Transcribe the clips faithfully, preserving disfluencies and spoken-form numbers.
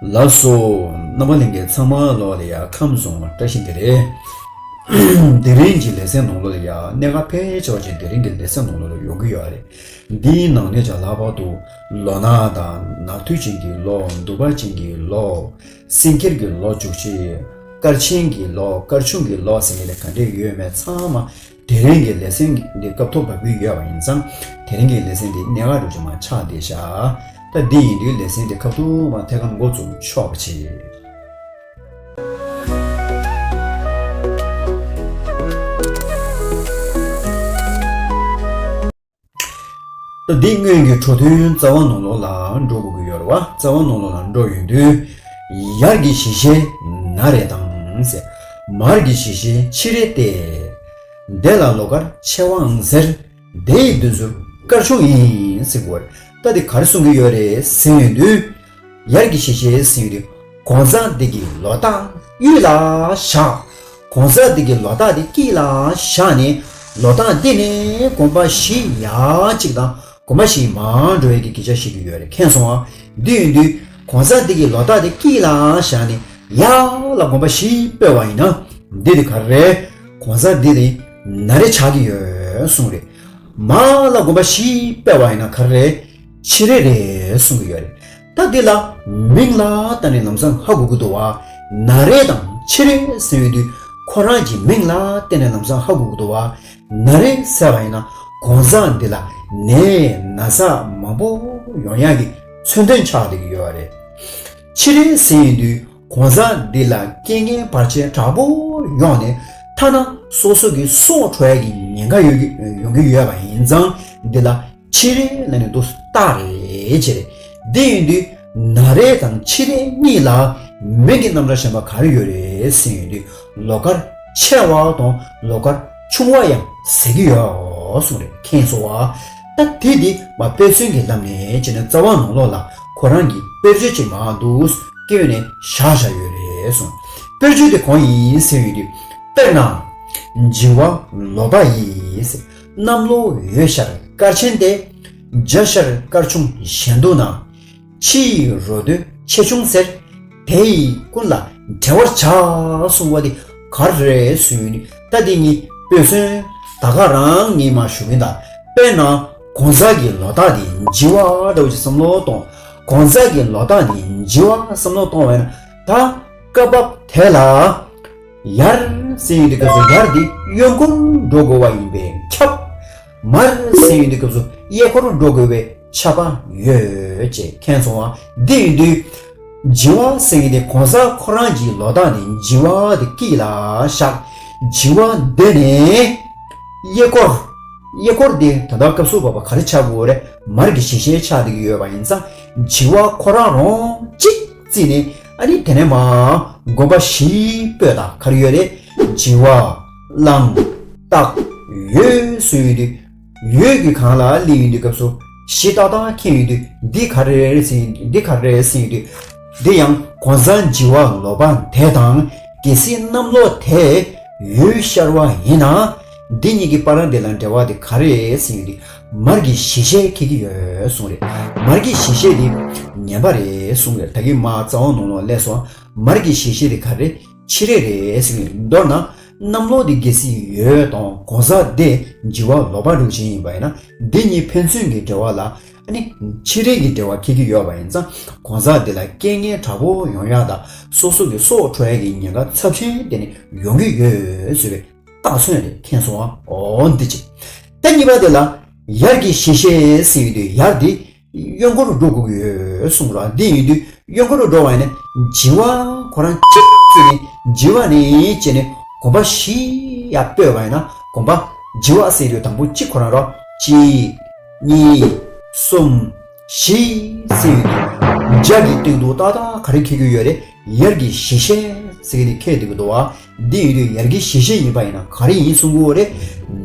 ལགས་སོ། རྣམ་པ་ལྷན་རྒྱས་ཚང་མ་ལོག་ལ་ཡ་ཁམས་བཟང་བཀྲ་ཤིས་བདེ་ལེགས། དེ་རིང་གི་ལེ་ཚན་ནང་ལོགས་ལ་ཡ་གནད་འགག་ཕལ་ཆེ་བ་ཅིག་དེ་རིང་གི་ལེ་ཚན་ནང་ལོགས་ལ་ཡོང་གི་ཡོད་རེད། འདིའི་ནང་ནས་ཀྱང་ལྷག་པར་དུ་ལོ་ནག་དང་ནག་ཐུག་ཅན་གྱི་ལོ། འདུག་པ་ཅན་གྱི་ལོ། སེང་གེར་གྱི་ལོ་བཅུ་གཅིག། སྐར་ཆེན་གྱི་ལོ། སྐར་ཆུང་གི་ལོ་ཟེར་མཁན་དེ་ག་འདྲས་ཡོད་མེད་ཚང་མ་དེ་རིང་གི་ལེ་ཚན་འདི་སྐབས་ཐོག་བབས་ཀྱི་ཡོད་པ་ཡིན་ཙང་། དེ་རིང་གི་ལེ་ཚན་འདི་གནད་འགག་འདྲ་ཅིག་མར་ཆགས་བསྡད་ཤག་ད་འདི་ཡིན་དུས་ལེ་ཚན་འདི་ཁ་ཐུག་མར་ཐད་ཀར་འགོ་བཙུགས་ཆོག་པ་བྱེད། ད་འདི་སྔོན་གྱི་འཕྲོ་མཐུད་རྩ་བ་ནང་ལོགས་ལ་འགྲོ་དགོས་ཀྱི་ཡོད་རེད་བ། རྩ་བ་ནང་ལོགས་ལ་འགྲོ་ཡོང་དུས། ཡར་གྱི་ཞལ་ཤེས་ན་རེ་དང་ཟེར། མར་གྱི་ཞལ་ཤེས་ཕྱི་རོལ་ཏེ། དེ་ལ་ལོ་སྐར་ཆེ་བའང་ཟེར། དེ་ཡི་དུས་སུ་སྐར་ཆུང་ཡིན་ཟེར་གོ་རེད། ད་འདི་ག་རེ་གསུང་གི་ཡོད་རེད་ཟེར་ཡོང་དུས། ཡར་གྱི་ཞལ་ཤེས་ཟེར་ཡོང་དུས། གང་ཟག་འདི་གི་ལོ་རྟགས་དབུས་ལ་བཞག་གང་ཟག་འདི་གི་ལོ་རྟགས་འདི་དཀྱིལ་ལ་བཞག་ནས། ལོ་རྟགས་འདི་ནས་གོམ་པ་བཞི་ཡར་གཅིག་དང་། གོམ་པ་བཞི་མར་འགྲོ་ཡས་ཀྱི་སྐད་ཆ་བཤད་ཀྱི་ཡོད་རེད། མཁྱེན་སོང་ཨ། འདི་ཡིན་དུས། གང་ཟག་འདི་གི་ལོ་རྟགས་འདི་དཀྱིལ་ལ་བཞག་ནས་ཡར་ལ་གོམ་པ་བཞི་སྤོས་པ་ཡིན་ན། འདི་དེ་ག་རེ་རེད། གང་ཟག་འདི་དེ་ན་རེ་ཆགས་ཀྱི་ཡོད་གསུངས་རེད། མར་ལ་གོམ་པ་བཞི་སྤོས་པ་ཡིན་ན་ག་རེ་རེད། ཕྱི་རོལ་རེད་གསུང་གི་ཡོད་རེད། ད་འདི་ལ་མིང་ལ་བལྟས་ནས་ལམ་སང་ཧ་གོ་གི་འདུག་བ། ན་རེ་དང་ཕྱི་རོལ་ཟེར་ཡོང་དུས། ཁོ་རང་གི་མིང་ལ་བལྟས་ནས་ལམ་སང་ཧ་གོ་གི་འདུག་བ། ན་རེ་ཟེར་བ་ཡིན་ན་གང་ཟག་འདི་ལ་ནད་ན་ཚ་མང་པོ་ཡོང་ཡག་གི་མཚོན་དོན་ཆགས་བསྡད་ཀྱི་ཡོད་རེད། ཕྱི་རོལ་ཟེར་ཡོང་དུས་གང་ཟག་འདི་ལ་རྐྱེན་ངན་བར་ཆད་དྲག་པོ་ཡོང་ནས། ཐ་ན་སོ་སོ་གི་སྲོག་འཕྲོག་ཡག་གི་ཉེན་ཁ་ཡོད་ཀྱི་ཡོང་གི་ཡོད་པ་ཡིན་ཙང་། འདི་ལ་ཕྱི་རོལ་ལ་ནི་འདུག་སྟ་རེད་ཅེས་རེད། འདི་ཡིན་དུས་ན་རེ་དང་ཕྱི་རོལ་གཉིས་ལ་མིང་གི་རྣམ་གྲངས་གཞན་པ་ག་རེ་ཡོད་རེད་ཟེར་ཡོང་དུས། ལོ་སྐར་ཆེ་བ་དང་ལོ་སྐར་ཆུང་བ་ཡང་ཟེར་གྱི་ཡོད་གསུངས་རེད། མཁྱེན་སོང་བ། ད་དེ་འདི་མ་དཔེ་མཚོན་གྱི་ལམ་ནས་བྱས་ནས་རྩ་བ་ནང་ལོགས་ལ་ཁོ་རང་གི་དཔེར་བརྗོད་ཅིག་མར་འདུག་སྐྱོན་ནས་བཞག་བཞག་ཡོད་རེད་གསུངས། དཔེར་བརྗོད་དེ་གང་ཡིན་ཟེར་ཡོང་དུས། དཔེར་ན། བྱི་བ་ལོ་པ་ཡིས། གནམ་ལོ་འོད་ཤར་སྐར་ཆེན་ཏེ། འཇའ་ཤར་སྐར་ཆུང་གཞན་དུ་ན། ཕྱི་ཡི་རོ་སྟོད་ཆེ་ཆུང་ཟེར། དེ་ཡིས་ཀུན་ལ་འབྲེལ་བར་བྱ། གསུང་བ་འདི་ག་རེ་རེད་ཟེར་ཡོང་དུས། ད་འདི་གཉིས་དཔེ་མཚོན་ད་ག་རང་ངས་མར་ཞུ་གིན་གདའ། དཔེར་ན་གང་ཟག་གི་ལོ་རྟགས་འདི་བྱི་བ་འདྲ་བོ་ཅིག་བསམ་བློ་གཏོང་། གང་ཟག་གི་ལོ་རྟགས་འདི་བྱི་བ་བསམ་བློ་གཏོང་བས་ན། ད་སྐབས་བབ་དེ་ལ། ཡར་ཟེར་ཡོང་དུས་སྐབས་སུ་ཡར་འདི་གཡོན་སྐོར་འགྲོ་དགོས་པ་ཡིན་པས་ཁྱབ། མར་ཟེར་ཡོང་དུས་སྐབས་སུ་གཡས་སྐོར་འགྲོ་དགོས་པའི་ཁྱབ་པ་ཡོད་ཅེས་མཁྱེན་སོང་བ། འདི་ཡིན་དུས། བྱི་བ་ཟེར་ཡོང་དུས་གང་ཟག་ཁོ་རང་གི་ལོ་རྟགས་འདི་བྱི་བ་འདི་དཀྱིལ་ལ་བཞག་བྱི་བ་འདི་ནས་གཡས་སྐོར། གཡས་སྐོར་འདི་ད་ལྟ་སྐབས་སུ་བབ་པ་ག་རེ་ཆགས་དགོས་རེད། མར་གྱི་ཞལ་ཤེས་ཆགས་བསྡད་ཀྱི་ཡོད་པ་ཡིན་ཙང་། བྱི་བ་ཁོ་རང་རང་གཅིག་བརྩིས་ནས། ཨ་ནི་དེ་ནས་མར་གོམ་པ་བཞི་སྤོས་དང་ག་རེ་ཡོད་རེད། བྱི་བ། གླང་། སྟག་འོད་ཟེར་ཡོང་དུས། འོད་ཀྱི་སྒང་ལ་སླེབས་ཡོང་དུས་སྐབས་སུ་བཞི་ཏག་ཏག་མཁྱེན་ཡོང་དུས། འདི་ག་རེ་རེད་ཟེར་ཡོང་དུས། འདི་ག་རེ་རེད་ཟེར་ཡོང་དུས། འདི་ཡང་གང་ཟག་བྱི་བ་ལོ་པ་དེ་དང་གལ་སྲིད་གནམ་ལོ་དེ་འོད་ཤར་བ་ཡིན་ན། འདི་གཉིས་ཀྱི་བར་དེ་ལ་འབྲེལ་བ་དེ་ག་རེ་རེད་ཟེར་ཡོང་དུས། མར་གྱི་ཞལ་ཤེས་འཁེལ་གྱི་ཡོད་གསུངས་རེད། མར་གྱི་ཞལ་ཤེས་དེ་ངན་པ་རེད་གསུངས་རེད། ད་གིན་མར་རྩ་བ་ནང་ལོགས་སླེབས་སོང་། མར་གྱི་ཞལ་ཤེས་དེ་ག་རེ་ཕྱི་རོལ་རེད་ཟེར་གྱི་མདོར་ན། གནམ་ལོ་དེ་གལ་སྲིད་འོད་དང་གང་ཟག་དེ་བྱི་བ་ལོ་པ་འདྲ་ཅིག་ཡིན་པ་ཡིན་ན། འདི་གཉིས་ཕན་ཚུན་གྱི་འབྲེལ་བ་ལ། ཨ་ནི་ཕྱི་རོལ་གྱི་འབྲེལ་བ་འཁེལ་གྱི་ཡོད་པ་ཡིན་ཙང་། གང་ཟག་དེ་ལ་རྐྱེན་ངན་དྲག་པོ་ཡོང་ཡག་དང་། སོ་སོ་གི་སྲོག་འཕྲོག་ཡག་གི་ཉེན་ཁ་ཚབས་ཆེན་དེ་ནི་ཡོང་གི་ཡོད་ཟེར་བའི་རྟགས་མཚོན་རེད། མཁྱེན་སོང་ཨ། འོ་འདི་གཅིག་ད་གཉིས་པ་དེ་ལ་ཡར་གྱི་ཞལ་ཤེས་ཟེར་ཡོང་དུས་ཡར་འདི་གཡོན་སྐོར་འགྲོ་དགོས་ཀྱི་ཡོད་གསུངས་ར། འདི་ཡིན་དུས་གཡོན་སྐོར་འགྲོ་བ་ཡིན་ན་བྱི་བ་ཁོ་རང་གཅིག་བརྩིས་ནས། བྱི་བ་ནས་བྱས་ནས་གོམ་པ་བཞི་ཡར་སྤོས་པ་ཡིན་ན། གོམ་པ་བྱི་བ་ཟེར་དུས་དང་པོ་གཅིག་ཁོ་རང་ར། གཅིག་གཉིས། གསུམ། བཞི་ཟེར་ཡོང་དུས། འཇའ་གི་སྟེང་དུ་ཏག་ཏག་ག་རེ་འཁེལ་གྱི་ཡོད་རེད། ཡར་གྱི་ཞལ་ཤེས་ཟེར་གྱི་དེ་འཁེལ་བསྡད་ཀྱི་འདུག་བ། འདི་ཡིན་དུས་ཡར་གྱི་ཞལ་ཤེས་ཡིན་པ་ཡིན་ན་ག་རེ་ཡིན་གསུང་གི་ཡོད་རེད།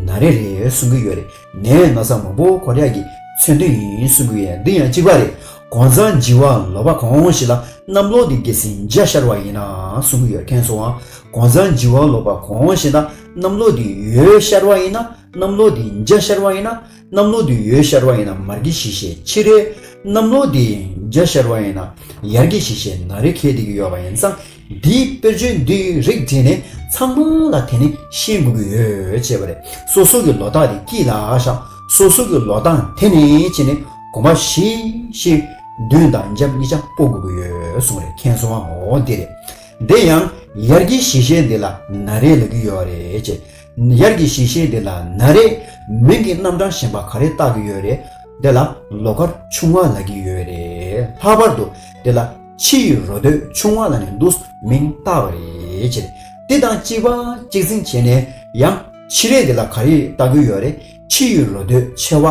ན་རེ་རེད་གསུང་གི་ཡོད་རེད། ནད་ན་ཚ་མང་པོ་འཁོར་ཡག་གི་མཚོན་དོན་ཡིན་གསུང་གི་ཡོད། འདི་ཡང་གཅིག་པ་རེད། གང་ཟག་བྱི་བ་ལོ་པ་གང་ཞིག་ལ་གནམ་ལོ་འདི་གལ་སྲིད་འཇའ་ཤར་བ་ཡིན་ན་གསུང་གི་ཡོད། མཁྱེན་སོང་ཨ། གང་ཟག་བྱི་བ་ལོ་པ་གང་ཞིག་ལ་གནམ་ལོ་འདི་འོད་ཤར་བ་ཡིན་ན། གནམ་ལོ་འདི་འཇའ་ཤར་བ་ཡིན་ན། གནམ་ལོ་འདི་འོད་ཤར་བ་ཡིན་ན་མར་གྱི་ཞལ་ཤེས་ཕྱི་རོལ། གནམ་ལོ་འདི་བརྒྱ་ཤར་བ་ཡིན་ན་ཡར་གྱི་ཞི་བྱེད་ན་རེ་འཁེལ་བསྡད་ཀྱི་ཡོད་པ་ཡིན་ཙང་། འདིའི་དཔེར་བརྗོད་འདིའི་རིགས་བྲིས་ནས་ཚང་མ་ལ་དེ་ནི་ཤེས་དགོས་ཀྱི་ཡོད་ཅེས་པ་རེད། སོ་སོ་གི་ལོ་རྟགས་དེ་དཀྱིལ་ལ་བཞག་སོ་སོ་གི་ལོ་རྟགས་དེ་ནས་བྱས་ནས་གོམ་པ་བཞི་བཞི་བདུན་དང་རྒྱབ་གཉིས་ཆ་སྤོ་དགོས་ཀྱི་ཡོད་གསུངས་རེད། མཁྱེན་སོང་ཨ། འོ་འདི་རེད། དེ་ཡང་ཡར་གྱི་ཞི་བྱེད་འདི་ལ་ན་རེ་ལབ་ཀྱི་ཡོད་རེད་ཅེས། ཡར་གྱི་ཞི་བྱེད་འདི་ལ་ན་རེ་མིང་གི་རྣམ་གྲངས་གཞན་པ་ག་རེ་བཏགས་ཀྱི་ཡོད་རེད། འདི་ལ་ལོ་ཁར་ཆུང་བ་ལབ་ཀྱི་ཡོད་རེད། ལྷག་པར་དུ་འདི་ལ་ཕྱི་ཡི་རོ་སྟོད་ཆུང་བ་ལབ་ནས་འདུག་མིང་བཏགས་པ་རེད་ཅེས། འདི་དང་གཅིག་པ་གཅིག་མཚུངས་བྱས་ནས་ཡང་ཕྱི་རོལ་འདི་ལ་ག་རེ་བཏགས་ཀྱི་ཡོད་རེད། ཕྱི་ཡི་རོ་སྟོད་ཆེ་བ།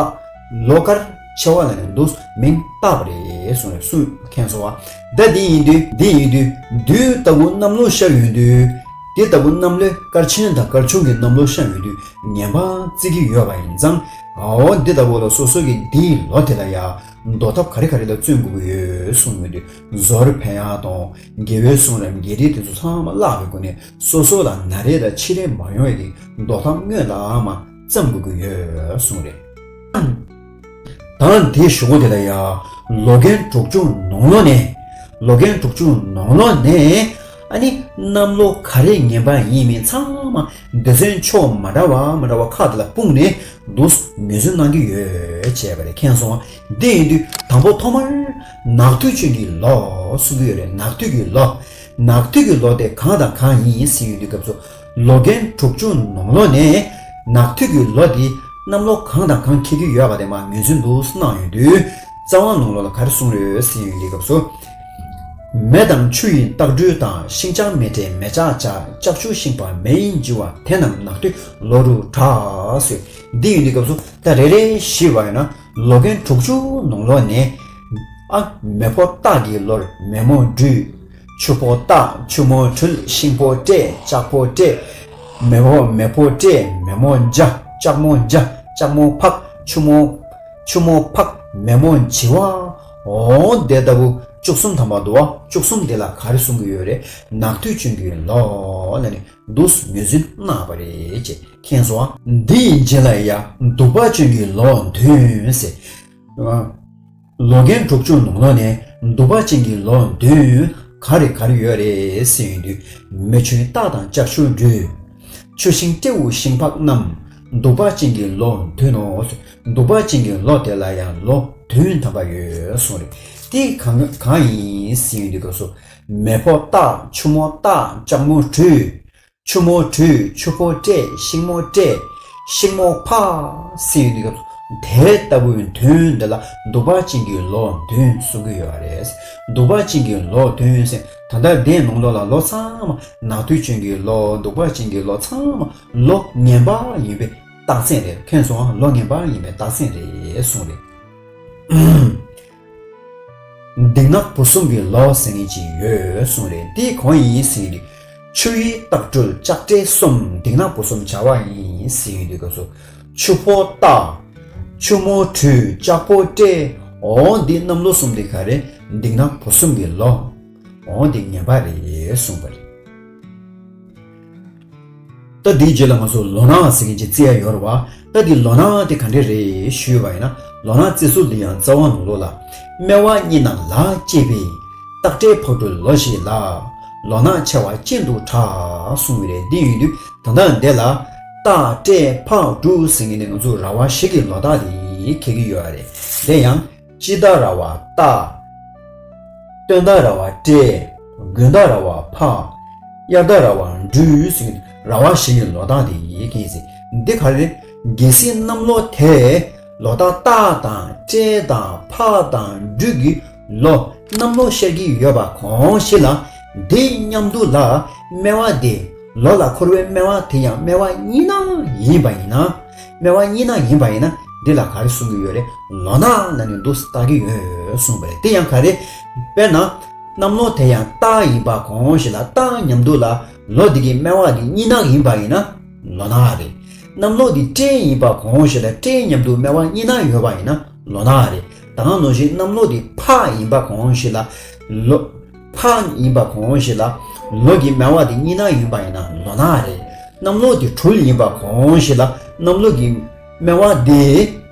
ལོ་ཁར་ཆེ་བ་ལབ་ནས་འདུག་མིང་བཏགས་པ་རེད་གསུངས་རེད། སུས་མཁྱེན་སོང་བ། ད་འདི་ཡིན་དུས་འདི་ཡིན་དུས་དུས་ལྟ་བུ་གནམ་ལོ་ཤར་ཡོང་དུས། འདི་ལྟ་བུ་གནམ་ལོའི་སྐར་ཆེན་དང་སྐར་ཆུང་གི་གནམ་ལོ་ཤར་ཡོང་དུས་ངན་པ་བརྩི་གི་ཡོད་པ་ཡིན་ཙང་། འོ་འདི་ལྟ་བུ་ལ་སོ་སོ་གི་འདིའི་ལོ་དེ་ལ་ཡ་འདོར་ཐབས་ག་རེ་ག་རེ་ལ་བརྩོན་དགོས་ཀྱི་ཡོད་གསུངས་ཡོང་དུས། ཟོར་འཕེན་ཡག་དང་དགེ་བའི་གསུང་རམ་དགེ་སྡིག་དེ་ཚོ་ཚང་མ་བརླག་པའི་སྒོ་ནས་སོ་སོ་ལ་ན་རེ་དང་ཕྱི་རེ་མ་ཡོང་ཡ་དེ་འདོར་ཐབས་སྔོན་ལ་མ་བརྩམ་དགོས་ཀྱི་ཡོད་གསུངས་རེད། ད་དེའི་གཞུག་གུ་དེ་ལ་ཡ། ལོ་རྒན་དྲུག་ཅུ་ནང་ལོགས་ནས། ལོ་རྒན་དྲུག་ཅུ་ནང་ལོགས་ནས། ཨ་ནི་གནམ་ལོ་ག་རེ་ངན་པ་ཡིན་མིན་ཚང་མ་སྡེ་ཚན་ཕྱོགས་མ་འདྲ་བ་མ་འདྲ་བ་ཁག་དེ་ལ་སྤུངས་ནས་འདུག་ངོས་འཛིན་གནང་གི་ཡོད་ཅེས་པ་རེད། མཁྱེན་སོང་བ། འདི་ཡིན་དུས་དང་པོ་ཐོག་མར་ནག་དུས་ཅན་གྱི་ལོ་གསུང་གི་ཡོད་རེད། ནག་དུས་ཀྱི་ལོ། ནག་དུས་ཀྱི་ལོ་དེ་གང་དང་གང་ཡིན་ཟེར་ཡོང་དུས་སྐབས་སུ། ལོ་རྒན་དྲུག་ཅུ་ནང་ལོགས་ནས་ནག་དུས་ཀྱི་ལོ་འདི་གནམ་ལོ་གང་དང་གང་འཁེལ་གྱི་ཡོད་པ་དེ་མར་ངོས་འཛིན་འདུག་གནང་ཡོང་དུས། རྩ་བ་ནང་ལོགས་ལ་ག་རེ་གསུངས་རེད་ཟེར་ཡོང་དུས་སྐབས་སུ། མེ་དང་ཆུ་ཡི་རྟགས་འགྲུལ་དང་། ཤིང་བྱ་མེ་དྲེད་མེ་ལྕགས་བྱ། ལྕགས་ཆུ་ཤིང་པ་མེ་ཡིས་འཇིབ་པ། དེ་རྣམས་ནག་དུས་ལོ་རུ་གྲགས་ཟེར། འདི་ཡོང་དུས་སྐབས་སུ་ད་རེ་རེ་ཞུས་པ་ཡིན་ན། ལོ་རྒན་དྲུག་ཅུ་ནང་ལོགས་ནས། ཨ། མེ་ཕོ་སྟག་གི་ལོར་མེ་མོ་སྦྲུལ། ཆུ་ཕོ་སྟག་ཆུ་མོ་སྦྲུལ། ཤིང་ཕོ་སྤྲེལ་ལྕགས་ཕོ་སྤྲེལ། མེ་ཕོ་མེ་ཕོ་སྤྲེལ་མེ་མོ་འཇའ། ལྕགས་མོ་འཇའ། ལྕགས་མོ་ཕག་ཆུ་མོ། ཆུ་མོ་ཕག་མེ་མོ་འཇིབ་པ། འོ་དེ་ལྟ་བུ་བཅུ་གསུམ་ཐམ་པ་འདུག་བ། བཅུ་གསུམ་དེ་ལ་ག་རེ་གསུང་གི་ཡོད་རེད། ནག་དུས་ཅན་གྱི་ལོ་ལ་ནི་འདུག་ངོས་འཛིན་གནང་བ་རེད་ཅེས། མཁྱེན་སོང་ང་། འདི་ཡི་རྗེས་ལ་ཡ་གདུག་པ་ཅན་གྱི་ལོ་འདོན་ཟེར། ལོ་རྒན་དྲུག་ཅུ་ནང་ལོགས་ནས་གདུག་པ་ཅན་གྱི་ལོ་འདོན་ག་རེ་ག་རེ་ཡོད་རེད་ཟེར་ཡོང་དུས། མེ་ཆུ་སྟག་དང་ལྕགས་ཆུ་སྦྲུལ། ཆུ་ཤིང་སྤྲེའུ་ཤིང་ཕག་རྣམས། གདུག་པ་ཅན་གྱི་ལོ་འདོན་ནོ། གདུག་པ་ཅན་གྱི་ལོ་དེ་ལ་ཡང་ལོ་བདུན་ཐམ་པ་ཡོད་གསུངས་རེད། དེ་གང་གང་ཡིན་ཟེར་ཡོང་དུས་སྐབས་སུ། མེ་ཕོ་སྟག་ཆུ་མོ་སྟག་ལྕགས་མོ་སྦྲུལ། ཆུ་མོ་སྦྲུལ། ཆུ་ཕོ་སྤྲེལ། ཤིང་མོ་སྤྲེལ། ཤིང་མོ་ཕག་ཟེར་ཡོང་དུས་སྐབས་སུ། དེ་ལྟ་བུའི་དོན་འདི་ལ་གདུག་པ་ཅན་གྱི་ལོ་འདོན་གསུང་གི་ཡོད་རེད། གདུག་པ་ཅན་གྱི་ལོ་འདོན་ཟེར། ད་ལྟ་དེའི་ནང་ལོགས་ལ་ལོ་ཚང་མ་ནག་དུས་ཅན་གྱི་ལོ། གདུག་པ་ཅན་གྱི་ལོ་ཚང་མ་ལོ་ངན་པ་ཡིན་པའི་རྟགས་མཚན་རེད། མཁྱེན་སོང་ང་། ལོ་ངན་པ་ཡིན་པའི་རྟགས་མཚན་རེད་གསུངས་རེད། སྡིག་ནག་བུ་གསུམ་གྱི་ལོ་ཟེར་མཁན་ཅིག་ཡོད་གསུངས་རེད། དེ་གང་ཡིན་ཟེར་དུས། ཆུ་ཡི་རྟགས་འགྲུལ་ལྕགས་སྤྲེལ་གསུམ། སྡིག་ནག་བུ་གསུམ་བྱ་བ་ཡིན་ཟེར་དུས་སྐབས་སུ། ཆུ་ཕོ་སྟག་ཆུ་མོ་སྦྲུལ། ལྕགས་ཕོ་སྤྲེལ། འོ་འདི་གནམ་ལོ་གསུམ་དེ་ག་རེ། སྡིག་ནག་བུ་གསུམ་གྱི་ལོ། འོ་འདི་ངན་པ་རེད་གསུངས་པ་རེད། ད་འདིའི་རྗེས་ལ་ང་ཚོ་ལོ་ནག་ཟེར་མཁན་ཅིག་བརྩི་ཡ་ཡོད་རེད་བ། ད་འདི་ལོ་ནག་དེ་ག་འདྲས་རེད་ཞུས་པ་ཡིན་ན། ལོ་ནག་བརྩི་སྲོལ་འདི་ཡང་རྩ་བ་ནང་ལོགས་ལ། སྨེ་བ་གཉིས་ནག་ལ་བཅས་པའི། སྟག་སྤྲེལ་ཕག་གྲུ་ལོ་ཞིག་ལ། ལོ་ནག་ཆེ་བ་གཅིག་ཏུ་གྲགས་གསུངས་པ་རེད། འདི་ཡིན་དུས་ད་ལྟ་འདི་ལ། སྟག་སྤྲེལ་ཕག་གྲུ་ཟེར་མཁན་དེ་ང་ཚོ་ར་བ་བཞི་གི་ལོ་རྟགས་དེ་འཁེལ་གྱི་ཡོད་རེད། དེ་ཡང་། དཔྱིད་ཟླ་ར་བ་སྟག་སྟོན་ཟླ་ར་བ་སྤྲེལ། དགུན་ཟླ་ར་བ་ཕག་དབྱར་ཟླ་ར་བ་སྦྲུལ་ཟེར། ར་བ་བཞི་ཡི་ལོ་རྟགས་དེ་ཡིན་ཟེར། འདི་ག་རེ། གལ་སྲིད་གནམ་ལོ་དེ་ལོ་རྟགས་སྟག་དང་སྤྲེལ་དང་ཕག་དང་སྦྲུལ་གྱི་ལོ་གནམ་ལོ་ཤར་གྱི་ཡོད་པ་གང་ཞིག་ལ། འདི་མཉམ་དུ་ལ་སྨེ་བ་དེ། ལོ་ལ་འཁོར་བའི་སྨེ་བ་དེ་ཡང་སྨེ་བ་གཉིས་ནག་ཡིན་པ་ཡིན་ན། སྨེ་བ་གཉིས་ནག་ཡིན་པ་ཡིན་ན། འདི་ལ་ག་རེ་གསུང་གི་ཡོད་རེད། ལོ་ནག་ལབ་ནས་འདུག་སེ་བཏགས་ཀྱི་ཡོད་གསུངས་པ་རེད། དེ་ཡང་ག་རེ། དཔེར་ན། གནམ་ལོ་དེ་ཡང་སྟག་ཡིན་པ་གང་ཞིག་ལ། སྟག་མཉམ་དུ་ལ་ལོ་འདི་གི་སྨེ་བ་འདི་གཉིས་ནག་ཡིན་པ་ཡིན་ན་ལོ་ནག་རེད། གནམ་ལོ་འདི་སྤྲེལ་ཡིན་པ་གང་ཞིག་ལ། སྤྲེལ་མཉམ་དུ་སྨེ་བ་གཉིས་ནག་ཡོད་པ་ཡིན་ན་ལོ་ནག་རེད། ད་ག་ནང་བཞིན་གནམ་ལོ་འདི་ཕག་ཡིན་པ་གང་ཞིག་ལ། ལོ། ཕག་ཡིན་པ་གང་ཞིག་ལ། ལོ་གི་སྨེ་བ་འདི་གཉིས་ནག་ཡིན་པ་ཡིན་ན་ལོ་ནག་རེད། གནམ་ལོ་འདི་སྦྲུལ་ཡིན་པ་གང་ཞིག་ལ། གནམ་ལོ་གི་སྨེ་བ་འདི་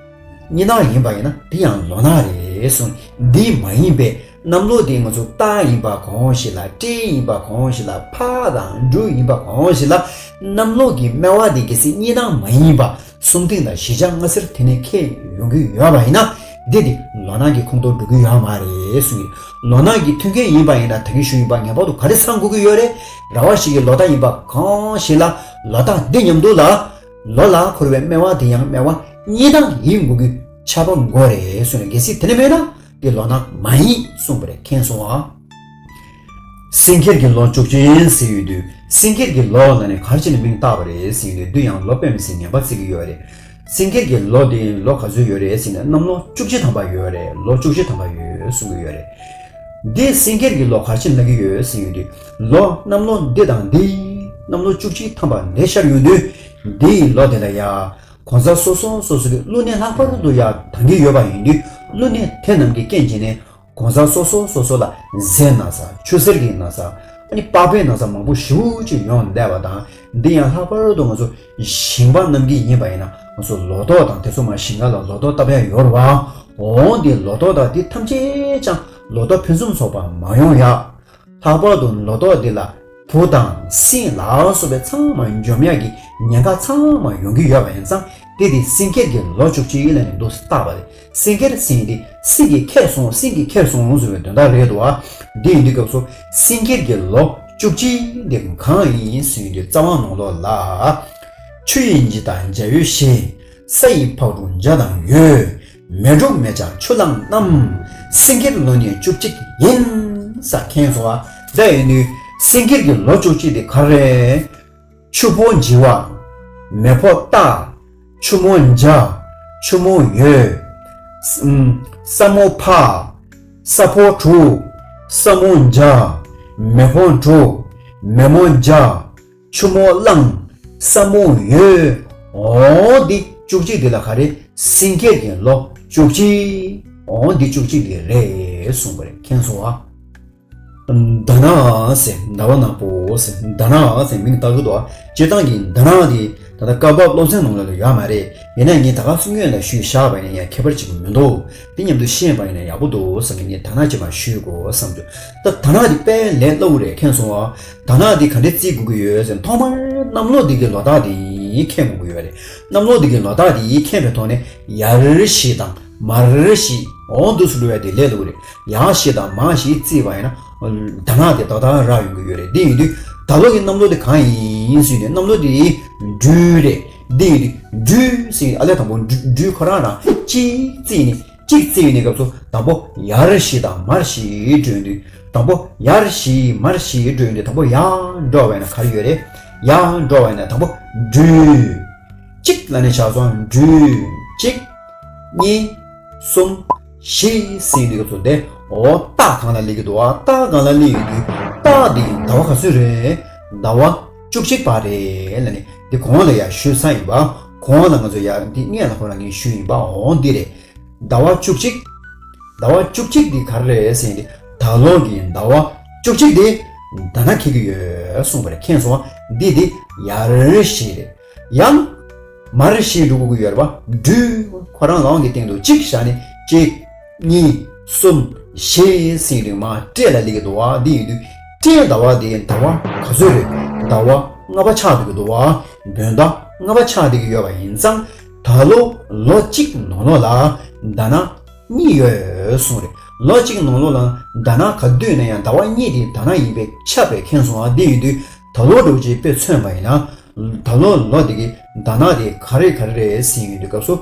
གཉིས་ནག་ཡིན་པ་ཡིན་ན་དེ་ཡང་ལོ་ནག་རེད། རེད་གསུངས། འདི་མ་ཡིན་པའི་གནམ་ལོ་དེ་ང་ཚོ་སྟག་ཡིན་པ་གང་ཞིག་ལ། སྤྲེལ་ཡིན་པ་གང་ཞིག་ལ། ཕག་དང་འབྲུག་ཡིན་པ་གང་ཞིག་ལ། གནམ་ལོ་གི་སྨེ་བ་དེ་གལ་སྲིད་གཉིས་དང་མ་ཡིན་པ། གསུམ་ཐེངས་དང་བཞི་ཆ་ལྔ་ཟེར་དེ་ནས་ཁེལ་ཡོང་གི་ཡོད་པ་ཡིན་ན། འདི་དེ་ལོ་ནག་གི་ཁོངས་གཏོགས་འགྲོ་གི་ཡོད་མ་རེད་གསུངས་ཡོད། ལོ་ནག་གི་མཐུན་རྐྱེན་ཡིན་པ་ཡིན་ན། ད་གིན་ཞུས་ཡིན་པ། ངེས་པར་དུ་ག་རེ་ཚང་དགོས་ཀྱི་ཡོད་རེད། ར་བ་ཞིག་གི་ལོ་རྟགས་ཡིན་པ་གང་ཞིག་ལ། ལོ་རྟགས་འདི་མཉམ་དུ་ལ། ལོ་ལ་འཁོར་བའི་སྨེ་བ་དེ་ཡང་སྨེ་བ་གཉིས་དང་ཡིན་དགོས་ཀྱི་ཆགས་པ་དགོས་རེད་གསུངས་ནས། གལ་སྲིད་དེ་འདྲ་མེད་ན། དེ་ལོ་ནག་མ་ཡིན་གསུངས་པ་རེད། མཁྱེན་སོང་ཨ། སེང་གེར་གྱི་ལོ་བཅུ་གཅིག་ཟེར་ཡོད་དུས། སེང་གེར་གྱི་ལོ་ལ་ནི་ག་རེ་བྱས་ནས་མིང་བཏགས་པ་རེད་ཟེར་ཡོད་དུས། འདི་ཡང་ལོ་དཔེ་མི་སྲིད་ངན་པ་བརྩི་གི་ཡོད་རེད། སེང་གེར་གྱི་ལོ་དེ་ལོ་ག་ཚོད་ཡོད་རེད་ཟེར་ན། གནམ་ལོ་བཅུ་གཅིག་ཐམ་པ་ཡོད་རེད། ལོ་བཅུ་གཅིག་ཐམ་པ་ཡོད་གསུང་གི་ཡོད་རེད། འདི་སེང་གེར་གྱི་ལོ་ག་རེ་བྱས་ནས་ལབ་ཀྱི་ཡོད་ཟེར་ཡོད་དུས། ལོ་གནམ་ལོ་འདི་དང་འདི། གནམ་ལོ་བཅུ་གཅིག་ཐམ་པ་འདི་ཤར་ཡོང་དུས། འདིའི་ལོ་དེ་ལ་ཡ། གང་ཟག་སོ་སོ་སོ་སོ་གི་ཀླུ་གནས་ལྷག་པར་དུ་ཡ་དང་གི་ཡོད་པ་ཡིན་དུས། ཀླུ་གནས་དེ་རྣམས་ཀྱི་རྐྱེན་བྱས་ནས། གང་ཟག་སོ་སོ་སོ་སོ་ལ་ཟས་ན་ཚ། ཆུ་སེར་གྱི་ན་ཚ། ཨ་ནི་པགས་པའི་ན་ཚ་མང་པོ་ཞེ་པོ་ཅིག་ཡོང་བསྡད་པ་དང་། འདི་ཡང་ལྷག་པར་དུ་ང་ཚོ་ཞིང་པ་རྣམས་ཀྱི་ཡིན་པ་ཡིན་ན། ང་ཚོ་ལོ་ཏོག་དང་དེ་ཚོ་མ། ཞིང་ཁ་ལ་ལོ་ཏོག་བཏབ་ཡ་ཡོད་རེད་བ། འོང་། འདི་ལོ་ཏོག་དང་འདི་ཐམས་ཅད་ཀྱང་ལོ་ཏོག་ཕུན་སུམ་ཚོགས་པ་མ་ཡོང་ཡ། ལྷག་པར་དུ་ལོ་ཏོག་འདི་ལ་བུ་དང་སྲིང་ལ་སོགས་པའི་ཚང་མ་འཇོམས་ཡག་གི་ཉེན་ཁ་ཚང་མ་ཡོང་གི་ཡོད་པ་ཡིན་ཙང་། དེ་དེ་སེང་གེར་གྱི་ལོ་བཅུ་གཅིག་ལ་ནི་འདུག་སེ་བཏགས་པ་རེད། སེང་གེར་ཟེར་དེ་སེང་གེ་ཁྱེར་སོང་། སེང་གེ་ཁྱེར་སོང་ཟེར་བའི་དོན་དག་རེད་འདུག་བ། འདི་ཡིན་དུས་སྐབས་སུ་སེང་གེར་གྱི་ལོ་བཅུ་གཅིག་འདི་གང་ཡིན་ཟེར་དུས། རྩ་བ་ནང་ལོགས་ལ། ཆུ་ཡི་འཇིགས་དང་བྱ་ཡུལ་ཞི། ས་ཡི་ཕག་གྲུ་འཇའ་དང་འོད། མེ་འབྲུག་མེ་བྱ་ཆུ་གླང་རྣམས། སེང་གེར་ལོ་ནི་བཅུ་གཅིག་ཡིན། ས། མཁྱེན་སོང་བ། ད་ཡིན་དུས་སེང་གེར་གྱི་ལོ་བཅུ་གཅིག་དེ་ག་རེ་རེད། ཆུ་ཕོ་འཇིགས་པ། མེ་ཕོ་སྟག། ཆུ་མོ་འཇའ། ཆུ་མོ་འོད། ས། ས་མོ་ཕག། ས་ཕོ་གྲུ། ས་མོ་འཇའ། མེ་ཕོ་འབྲུག། མེ་མོ་འཇའ། ཆུ་མོ་གླང་། ས་མོ་འོད། འོ་འདི་བཅུ་གཅིག་འདི་ལ་ག་རེ། སེང་གེར་གྱི་ལོ་བཅུ་གཅིག་འོ་འདི་བཅུ་གཅིག་འདི་རེད་གསུངས་པ་རེད། མཁྱེན་སོང་བ། ཟླ་ནག་ཟེར། ཟླ་བ་ནག་པོ་ཟེར། ཟླ་ནག་ཟེར་མིང་བཏགས་ཀྱི་འདུག་སྤྱིར་བཏང་གི་ཟླ་ནག་འདི་ད་ལྟ་སྐབས་བབ་སློབ་ཚན་ནང་ལ་ཡོད་མ་རེད། ཡིན་ན་ངས་ད་ག་སུ་སྔོན་ལ་ཞུས་བཞག་པ་ཡིན་ན་ཡང་ཁྱད་པར་ཅིག་མི་འདུག་དེ་མཉམ་དུ་ཤེས་པ་ཡིན་ན་ཡག་པོ་འདུག་བསམ་ནས་ངས་ཟླ་ནག་ཅིག་མར་ཞུས་དགོས་བསམ་བྱུང་། ད་ཟླ་ནག་འདི་དཔེ་ལས་སླ་པོ་རེད། མཁྱེན་སོང་བ། ཟླ་ནག་འདི་ག་འདྲས་བརྩི་དགོས་ཀྱི་ཡོད་ཟེར་ན། ཐོག་མར་གནམ་ལོ་འདི་གི་ལོ་རྟགས་འདི་མཁྱེན་དགོས་ཀྱི་ཡོད་རེད། གནམ་ལོ་འདི་གི་ལོ་རྟགས་འདི་མཁྱེན་པའི་ཐོག་ནས་ཡར་ཞི་དང་མར་ཞི། འོ་འདུག་སེ་ལབ་ཡ་དེ་ལས་སླ་པོ་རེད། ཡར་ཞི་དང་མར་ཞི་བརྩིས་པ་ཡིན་ན། ཟླ་ནག་དེ་ཏག་ཏག་རག་ཡོང་གི་ཡོད་རེད། དེ་ཡིན་དུས་ད་ལོ་གི་གནམ་ལོ་དེ་གང་ཡིན་ཟེར་ནས། གནམ་ལོ་དེ་སྦྲུལ་རེད། དེ་ཡིན་དུས་སྦྲུལ་ཟེར། ཨ་ལས་དང་པོ་སྦྲུལ་སྦྲུལ་ཁོ་རང་རང་གཅིག་བརྩིས་ནས། གཅིག་བརྩིས་ནས་སྐབས་སུ་དང་པོ་ཡར་ཞི་དང་མར་ཞི་འགྲོ་ཡོང་དུས། དང་པོ་ཡར་ཞི་མར་ཞི་འགྲོ་ཡོང་དུས། དང་པོ་ཡར་འགྲོ་བ་ཡིན་ན་ག་རེ་ཡོད་རེད། ཡར་འགྲོ་བ་ཡིན་ན་དང་པོ་སྦྲུལ། གཅིག་ལ་ནི་བཞག་སོང་། སྦྲུལ་གཅིག་གཉིས། གསུམ། བཞི་ཟེར་དུས་སྐབས་སུ་དེ། འོ་སྟག་སྒང་ལ་སླེབས་ཀྱི་འདུག་བ། སྟག་སྒང་ལ་སླེབས་ཡོང་དུས་སྟག་འདི་ཟླ་བ་ག་ཚོད་རེད། ཟླ་བ་བཅུ་གཅིག་པ་རེད་ལབ་ནས་འདི་གོང་ལ་ཡར་ཞུས་ཚར་ཡིན་པ། གོང་ལ་ང་ཚོ་ཡར་འདི་སྔོན་ལ་ཁོ་རང་གིས་ཞུས་ཡིན་པ། འོ་འདི་རེད། ཟླ་བ་བཅུ་གཅིག་ཟླ་བ་བཅུ་གཅིག་འདི་ག་རེ་རེད་ཟེར་ཡིན་དུས། ད་ལོ་གི་ཟླ་བ་བཅུ་གཅིག་འདི་ཟླ་ནག་འཁེལ་གྱི་ཡོད་གསུངས་པ་རེད། མཁྱེན་སོང་བ། འདི་འདི་ཡར་ཞི་རེད། ཡང་མར་ཞི་འགྲོ་དགོས་ཀྱི་ཡོད་རེད་པ། སྦྲུལ་ཁོ་རང་ལའང་གི་སྟེང་དུ་གཅིག་བཞག་ནས་གཅིག་གཉིས། གསུམ། བཞི་ཟེར་དུས་མར་སྤྲེལ་ལ་སླེབས་ཀྱི་འདུག་བ། འདི་ཡིན་དུས་སྤྲེལ་ཟླ་བ་འདི་ཟླ་བ་ག་ཚོད་རེད། ཟླ་བ་ལྔ་པ་ཆགས་བསྡད་ཀྱི་འདུག་བ། བོད་ཟླ་ལྔ་པ་ཆགས་བསྡད་ཀྱི་ཡོད་པ་ཡིན་ཙང་། ད་ལོ་ལོ་གཅིག་ནང་ལོགས་ལ་ཟླ་ནག་གཉིས་ཡོད་གསུངས་རེད། ལོ་གཅིག་ནང་ལོགས་ལ་ཟླ་ནག་ག་དུས་ན་ཡང་ཟླ་བ་གཉིས་དེ་ཟླ་ནག་ཡིན་པས་ཁྱབ་པས། མཁྱེན་སོང་བ། འདི་ཡིན་དུས་ད་ལོ་འདྲ་བོ་ཅིག་དཔེ་མཚོན་པ་ཡིན་ན། ད་ལོ་ལོ་དེ་གི་ཟླ་ནག་དེ་ག་རེ་ག་རེ་རེད་ཟེར་ཡོང་དུས་སྐབས་སུ།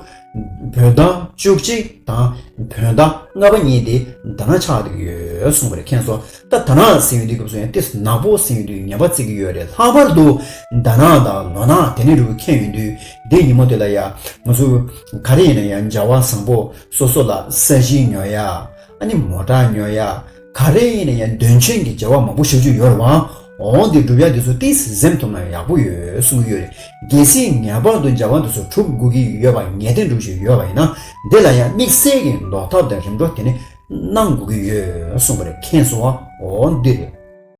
བོད་ཟླ་བཅུ་གཅིག་དང་བོད་ཟླ་ལྔ་པ་གཉིས་དེ་ཟླ་ནག་ཆགས་བསྡད་ཀྱི་ཡོད་གསུངས་པ་རེད། མཁྱེན་སོང་། ད་ཟླ་ནག་ཟེར་ཡོང་དུས་སྐབས་སུ་ཡང་ཏོག་ཙམ་ནག་པོ་ཟེར་ཡོང་དུས་ངན་པ་བརྩི་གི་ཡོད་རེད། ལྷག་པར་དུ་ཟླ་ནག་དང་ལོ་ནག་དེ་ནི་རུ་མཁྱེན་ཡོང་དུས། འདི་ཉིན་མོ་དེ་ལ་ཡ་ང་ཚོ་ག་རེ་ཡིན་ན་ཡང་བྱ་བ་བཟང་པོ་སོ་སོ་ལ་ས་གཞི་ཉོ་ཡ། ཨ་ནི་མོ་ཊ་ཉོ་ཡ། ག་རེ་ཡིན་ན་ཡང་དོན་ཆེན་གྱི་བྱ་བ་མང་པོ་ཞེ་པོ་ཅིག་ཡོད་རེད་བ། འོ་འདི་སྒྲུབ་ཡ་འདི་ཚོ་ཏོག་ཙམ་འཛེམ་ཐུབ་ན་ཡག་པོ་ཡོད་གསུང་གི་ཡོད་རེད། གལ་སྲིད་ངེས་པར་དུ་བྱ་བ་འདི་ཚོ་སྒྲུབ་དགོས་ཀྱི་ཡོད་པ། ངེས་གཏན་སྒྲུབ་བཞིན་ཡོད་པ་ཡིན་ན། འདི་ལ་ཡང་དམིགས་བསལ་གྱི་ལོག་ཐབས་དང་རིམ་གྲོ་དེ་ནི་གནང་དགོས་ཀྱི་ཡོད་གསུངས་པ་རེད། མཁྱེན་སོང་བ། འོ་འདི་རེད།